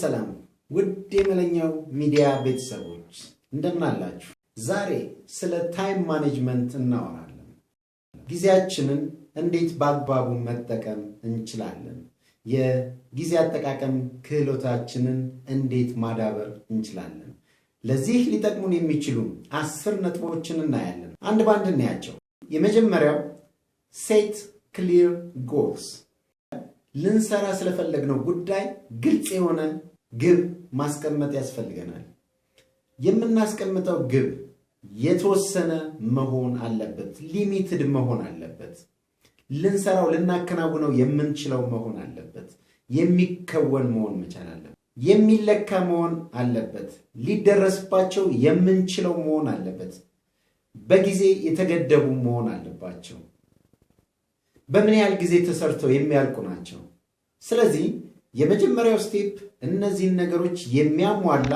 ሰላም ውድ የመለኛው ሚዲያ ቤተሰቦች፣ እንደምን አላችሁ? ዛሬ ስለ time management እናወራለን። ጊዜያችንን እንዴት በአግባቡ መጠቀም እንችላለን? የጊዜ አጠቃቀም ክህሎታችንን እንዴት ማዳበር እንችላለን? ለዚህ ሊጠቅሙን የሚችሉ 10 ነጥቦችን እናያለን። አንድ በአንድ እናያቸው። የመጀመሪያው set clear goals። ልንሰራ ስለፈለግነው ጉዳይ ግልጽ የሆነ ግብ ማስቀመጥ ያስፈልገናል። የምናስቀምጠው ግብ የተወሰነ መሆን አለበት፣ limited መሆን አለበት። ልንሰራው ልናከናውነው የምንችለው መሆን አለበት። የሚከወን መሆን መቻል አለበት። የሚለካ መሆን አለበት። ሊደረስባቸው የምንችለው መሆን አለበት። በጊዜ የተገደቡ መሆን አለባቸው። በምን ያህል ጊዜ ተሰርተው የሚያልቁ ናቸው። ስለዚህ የመጀመሪያው step እነዚህን ነገሮች የሚያሟላ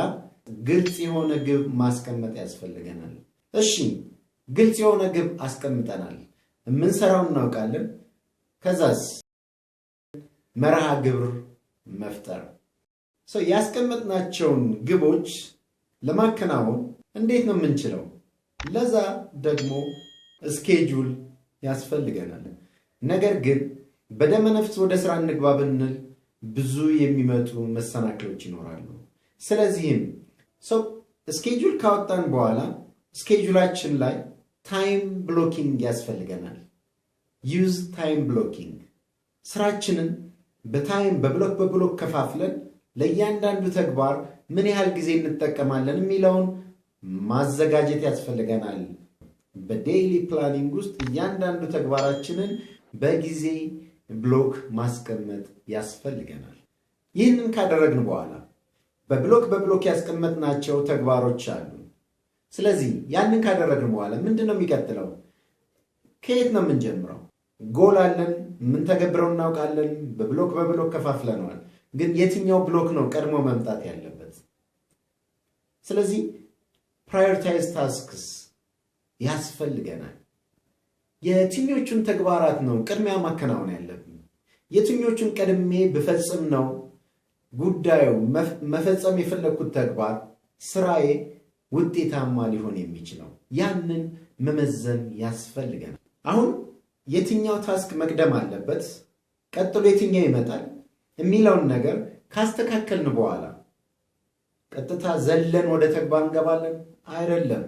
ግልጽ የሆነ ግብ ማስቀመጥ ያስፈልገናል። እሺ፣ ግልጽ የሆነ ግብ አስቀምጠናል። የምንሰራውን እናውቃለን። ከዛስ? መርሃ ግብር መፍጠር። So ያስቀመጥናቸውን ግቦች ለማከናወን እንዴት ነው የምንችለው? ለዛ ደግሞ schedule ያስፈልገናል። ነገር ግን በደመነፍስ ወደ ስራ እንግባ ብንል ብዙ የሚመጡ መሰናክሎች ይኖራሉ። ስለዚህም so schedule ካወጣን በኋላ schedule ኣችን ላይ time blocking ያስፈልገናል። Use time blocking። ስራችንን በ time በ block በ block ከፋፍለን ለእያንዳንዱ ተግባር ምን ያህል ጊዜ እንጠቀማለን የሚለውን ማዘጋጀት ያስፈልገናል። በ daily planning ውስጥ እያንዳንዱ ተግባራችንን በጊዜ block ማስቀመጥ ያስፈልገናል። ይህንን ካደረግን በኋላ በ block በ block ያስቀመጥናቸው ተግባሮች አሉ። ስለዚህ ያንን ካደረግን በኋላ ምንድን ነው የሚቀጥለው? ከየት ነው የምንጀምረው? ጎል አለን፣ የምንተገብረው እናውቃለን። በ block በ block ከፋፍለነዋል። ግን የትኛው block ነው ቀድሞ መምጣት ያለበት? ስለዚህ prioritize tasks ያስፈልገናል። የትኞቹን ተግባራት ነው ቅድሚያ ማከናወን ያለብን? የትኞቹን ቀድሜ ብፈጽም ነው ጉዳዩ መፈጸም የፈለግኩት ተግባር፣ ስራዬ ውጤታማ ሊሆን የሚችለው? ያንን መመዘን ያስፈልገናል። አሁን የትኛው task መቅደም አለበት፣ ቀጥሎ የትኛው ይመጣል የሚለውን ነገር ካስተካከልን በኋላ ቀጥታ ዘለን ወደ ተግባር እንገባለን? አይደለም።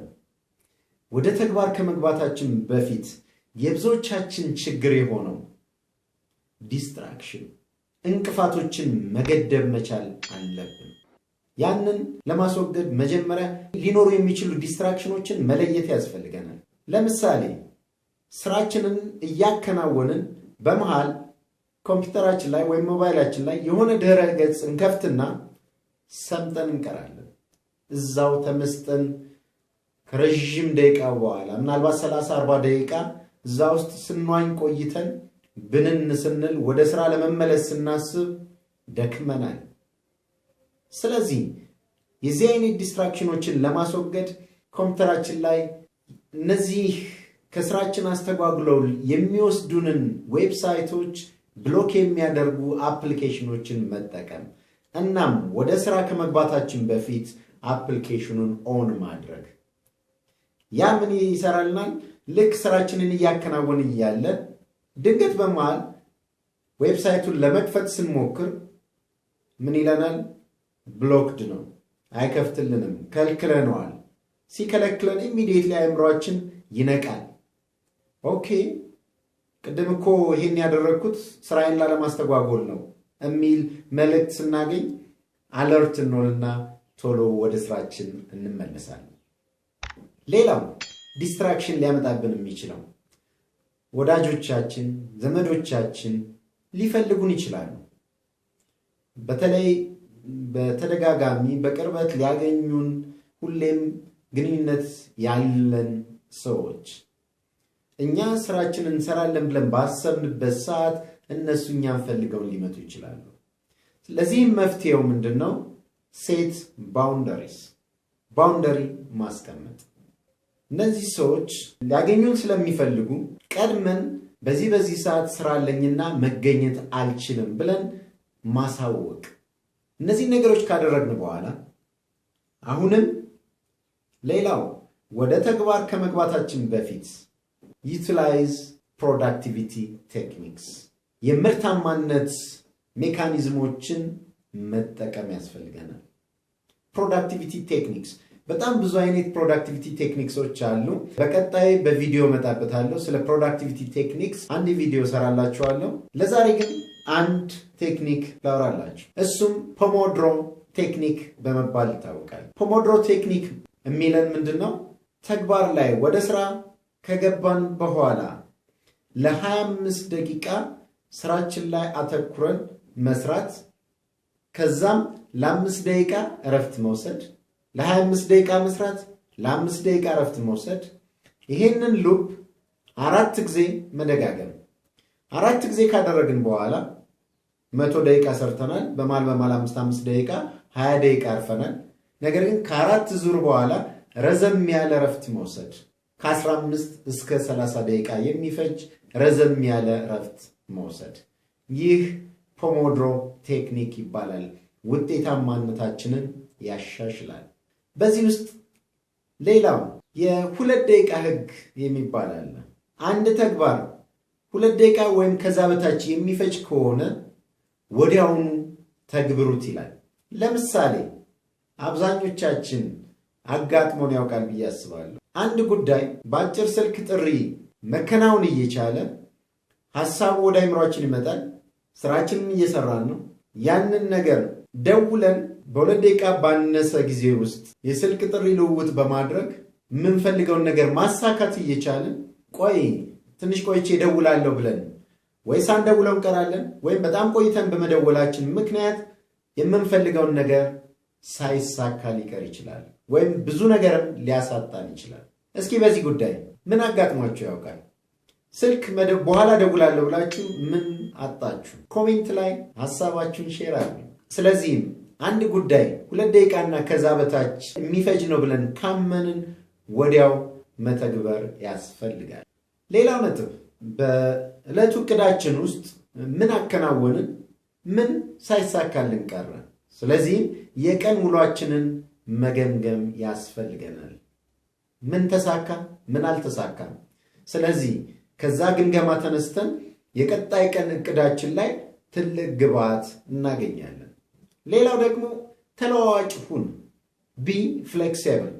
ወደ ተግባር ከመግባታችን በፊት የብዙዎቻችን ችግር የሆነው distraction፣ እንቅፋቶችን መገደብ መቻል አለብን። ያንን ለማስወገድ መጀመሪያ ሊኖሩ የሚችሉ distraction ኦችን መለየት ያስፈልገናል። ለምሳሌ ስራችንን እያከናወንን በመሃል ኮምፒውተራችን ላይ ወይም ሞባይላችን ላይ የሆነ ድረ ገጽ እንከፍትና ሰምጠን እንቀራለን። እዛው ተመስጠን ከረዥም ደቂቃ በኋላ፣ ምናልባት 30 40 ደቂቃ እዛ ውስጥ ስንዋኝ ቆይተን ብንን ስንል፣ ወደ ስራ ለመመለስ ስናስብ ደክመናል። ስለዚህ የዚህ አይነት distraction ኦችን ለማስወገድ ኮምፒውተራችን ላይ እነዚህ ከስራችን አስተጓጉለው የሚወስዱንን website ኦች block የሚያደርጉ application ኦችን መጠቀም፣ እናም ወደ ስራ ከመግባታችን በፊት application ኑን on ማድረግ። ያ ምን ይሰራልናል? ልክ ስራችንን እያከናወንን እያለ ድንገት በመሃል website ኡን ለመክፈት ስንሞክር ምን ይለናል? Blocked ነው፣ አይከፍትልንም፣ ከልክለነዋል። ሲከለክለን immediately አእምሯችን ይነቃል። Okay፣ ቅድም እኮ ይሄን ያደረግኩት ስራዬን ላለማስተጓጎል ነው የሚል መልእክት ስናገኝ alert እንሆንና ቶሎ ወደ ስራችን እንመለሳለን። ሌላው distraction ሊያመጣብን የሚችለው ወዳጆቻችን፣ ዘመዶቻችን ሊፈልጉን ይችላሉ። በተለይ በተደጋጋሚ በቅርበት ሊያገኙን፣ ሁሌም ግንኙነት ያለን ሰዎች እኛ ስራችንን እንሰራለን ብለን ባሰብንበት ሰዓት እነሱ እኛን ፈልገውን ሊመጡ ይችላሉ። ለዚህም መፍትሄው ምንድን ነው? Set boundaries፣ boundary ማስቀመጥ። እነዚህ ሰዎች ሊያገኙን ስለሚፈልጉ ቀድመን በዚህ በዚህ ሰዓት ስራ አለኝና መገኘት አልችልም ብለን ማሳወቅ። እነዚህ ነገሮች ካደረግን በኋላ አሁንም ሌላው ወደ ተግባር ከመግባታችን በፊት utilize productivity techniques፣ የምርታማነት mechanism ኦችን መጠቀም ያስፈልገናል። Productivity techniques፣ በጣም ብዙ አይነት productivity techniques ኦች አሉ። በቀጣይ በቪዲዮ እመጣበታለሁ። ስለ productivity techniques አንድ ቪዲዮ ሰራላችኋለሁ። ለዛሬ ግን አንድ technique ላውራላችሁ። እሱም Pomodoro technique በመባል ይታወቃል። Pomodoro technique የሚለን ምንድን ነው? ተግባር ላይ ወደ ስራ ከገባን በኋላ ለ25 ደቂቃ ስራችን ላይ አተኩረን መስራት፣ ከዛም ለ5 ደቂቃ እረፍት መውሰድ፣ ለ25 ደቂቃ መስራት፣ ለ5 ደቂቃ እረፍት መውሰድ። ይሄንን loop 4 ጊዜ መደጋገም። 4 ጊዜ ካደረግን በኋላ 100 ደቂቃ ሰርተናል። በመሃል በመሃል 5 ደቂቃ 20 ደቂቃ አርፈናል። ነገር ግን ከ4 ዙር በኋላ ረዘም ያለ እረፍት መውሰድ፣ ከ15 እስከ 30 ደቂቃ የሚፈጅ ረዘም ያለ እረፍት መውሰድ። ይህ Pomodoro technique ይባላል። ውጤታማነታችንን ያሻሽላል። በዚህ ውስጥ ሌላው የ2 ደቂቃ ህግ የሚባል አለ። አንድ ተግባር 2 ደቂቃ ወይም ከዛ በታች የሚፈጅ ከሆነ ወዲያውኑ ተግብሩት ይላል። ለምሳሌ አብዛኞቻችን አጋጥሞን ያውቃል ብዬ አስባለሁ። አንድ ጉዳይ በአጭር ስልክ ጥሪ መከናወን እየቻለ ሐሳቡ ወደ አይምሯችን ይመጣል። ስራችንን እየሰራን ነው። ያንን ነገር ደውለን በ2 ደቂቃ ባነሰ ጊዜ ውስጥ የስልክ ጥሪ ልውውጥ በማድረግ የምንፈልገውን ነገር ማሳካት እየቻልን ቆይ ትንሽ ቆይቼ እደውላለሁ ብለን ወይ ሳንደውለው እንቀራለን፣ ወይም በጣም ቆይተን በመደወላችን ምክንያት የምንፈልገውን ነገር ሳይሳካ ሊቀር ይችላል፣ ወይም ብዙ ነገርም ሊያሳጣን ይችላል። እስኪ በዚህ ጉዳይ ምን አጋጥሟችሁ ያውቃል? ስልክ በኋላ ደውላለሁ ብላችሁ ምን አጣችሁ? Comment ላይ ሐሳባችሁን share አድርጉ። ስለዚህም አንድ ጉዳይ 2 ደቂቃና ከዛ በታች የሚፈጅ ነው ብለን ካመንን ወዲያው መተግበር ያስፈልጋል። ሌላው ነጥብ፣ በዕለቱ እቅዳችን ውስጥ ምን አከናወንን፣ ምን ሳይሳካልን ቀረ? ስለዚህም የቀን ውሏችንን መገምገም ያስፈልገናል። ምን ተሳካ፣ ምን አልተሳካም? ስለዚህ ከዛ ግምገማ ተነስተን የቀጣይ ቀን እቅዳችን ላይ ትልቅ ግብዓት እናገኛለን። ሌላው ደግሞ ተለዋዋጭ ሁን፣ be flexible።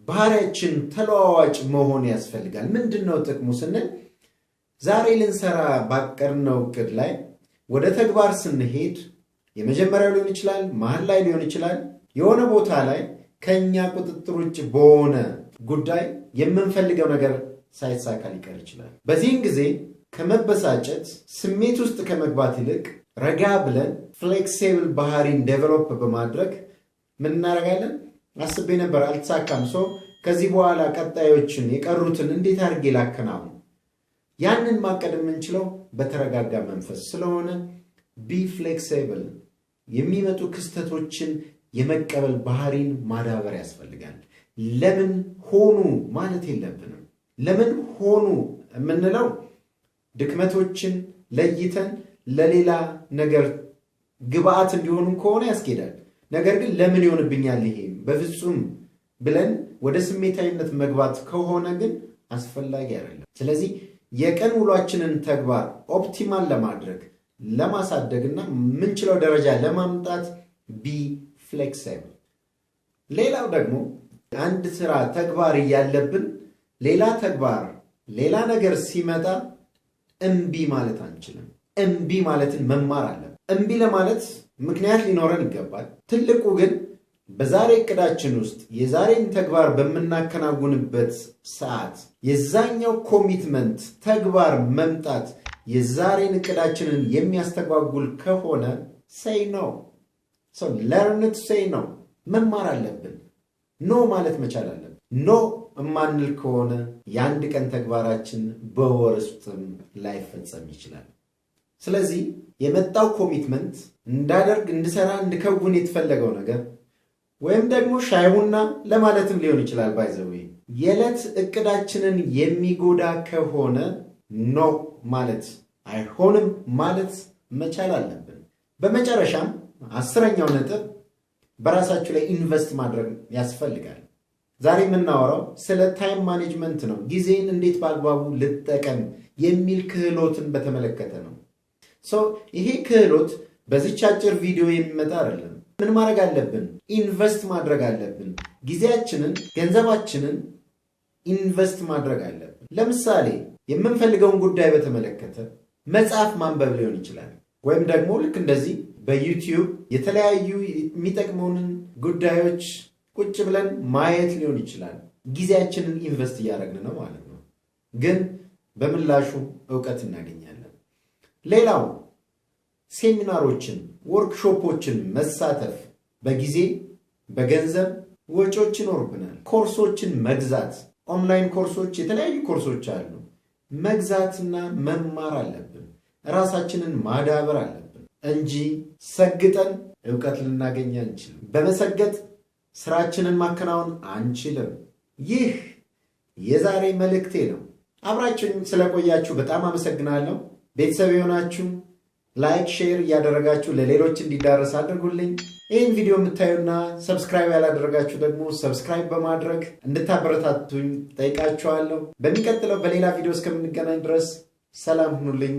ባህሪያችን ተለዋዋጭ መሆን ያስፈልጋል። ምንድነው ጥቅሙ ስንል ዛሬ ልንሰራ ባቀድነው እቅድ ላይ ወደ ተግባር ስንሄድ የመጀመሪያው ሊሆን ይችላል፣ መሃል ላይ ሊሆን ይችላል፣ የሆነ ቦታ ላይ ከኛ ቁጥጥር ውጭ በሆነ ጉዳይ የምንፈልገው ነገር ሳይሳካ ሊቀር ይችላል። በዚህን ጊዜ ከመበሳጨት ስሜት ውስጥ ከመግባት ይልቅ ረጋ ብለን flexible ባህሪን develop በማድረግ ምን እናደርጋለን? አስቤ ነበር አልተሳካም፣ so ከዚህ በኋላ ቀጣዮችን የቀሩትን እንዴት አድርጌ ላከናውን? ያንን ማቀድ የምንችለው በተረጋጋ መንፈስ ስለሆነ be flexible፣ የሚመጡ ክስተቶችን የመቀበል ባህሪን ማዳበር ያስፈልጋል። ለምን ሆኑ ማለት የለብንም። ለምን ሆኑ የምንለው ድክመቶችን ለይተን ለሌላ ነገር ግብአት እንዲሆኑ ከሆነ ያስኬዳል። ነገር ግን ለምን ይሆንብኛል ይሄ በፍጹም ብለን ወደ ስሜታዊነት መግባት ከሆነ ግን አስፈላጊ አይደለም። ስለዚህ የቀን ውሏችንን ተግባር optimal ለማድረግ ለማሳደግና ምንችለው ደረጃ ለማምጣት be flexible። ሌላው ደግሞ አንድ ስራ ተግባር እያለብን ሌላ ተግባር ሌላ ነገር ሲመጣ እምቢ ማለት አንችልም። እምቢ ማለትን መማር አለብን። እምቢ ለማለት ምክንያት ሊኖረን ይገባል። ትልቁ ግን በዛሬ እቅዳችን ውስጥ የዛሬን ተግባር በምናከናውንበት ሰዓት የዛኛው commitment ተግባር መምጣት የዛሬን እቅዳችንን የሚያስተጓጉል ከሆነ say no። So learn to say no። መማር አለብን። No ማለት መቻል አለብን። No የማንል ከሆነ የአንድ ቀን ተግባራችን በወር ውስጥም ላይፈጸም ይችላል። ስለዚህ የመጣው commitment እንዳደርግ፣ እንድሰራ፣ እንድከውን የተፈለገው ነገር ወይም ደግሞ ሻይ ቡና ለማለትም ሊሆን ይችላል፣ by the way የዕለት እቅዳችንን የሚጎዳ ከሆነ no ማለት፣ አይሆንም ማለት መቻል አለብን። በመጨረሻም 10ኛው ነጥብ በራሳችሁ ላይ invest ማድረግ ያስፈልጋል። ዛሬ የምናወራው ስለ time management ነው። ጊዜን እንዴት በአግባቡ ልጠቀም የሚል ክህሎትን በተመለከተ ነው። So ይሄ ክህሎት በዚች አጭር ቪዲዮ የሚመጣ አይደለም። ምን ማድረግ አለብን? Invest ማድረግ አለብን። ጊዜያችንን፣ ገንዘባችንን invest ማድረግ አለብን። ለምሳሌ የምንፈልገውን ጉዳይ በተመለከተ መጽሐፍ ማንበብ ሊሆን ይችላል። ወይም ደግሞ ልክ እንደዚህ በ YouTube የተለያዩ የሚጠቅሙንን ጉዳዮች ቁጭ ብለን ማየት ሊሆን ይችላል። ጊዜያችንን invest እያደረግን ነው ማለት ነው። ግን በምላሹ እውቀት እናገኛለን። ሌላው ሴሚናሮችን፣ ወርክሾፖችን መሳተፍ በጊዜ በገንዘብ ወጪዎች ይኖርብናል። ኮርሶችን መግዛት፣ ኦንላይን ኮርሶች፣ የተለያዩ ኮርሶች አሉ። መግዛትና መማር አለብን። ራሳችንን ማዳበር አለብን እንጂ ሰግጠን እውቀት ልናገኝ አንችልም። በመሰገጥ ስራችንን ማከናወን አንችልም። ይህ የዛሬ መልእክቴ ነው። አብራችሁኝ ስለቆያችሁ በጣም አመሰግናለሁ። ቤተሰብ የሆናችሁ like፣ share እያደረጋችሁ ለሌሎች እንዲዳረስ አድርጉልኝ። ይህን ቪዲዮ የምታዩና subscribe ያላደረጋችሁ ደግሞ subscribe በማድረግ እንድታበረታቱኝ ጠይቃችኋለሁ። በሚቀጥለው በሌላ ቪዲዮ እስከምንገናኝ ድረስ ሰላም ሁኑልኝ።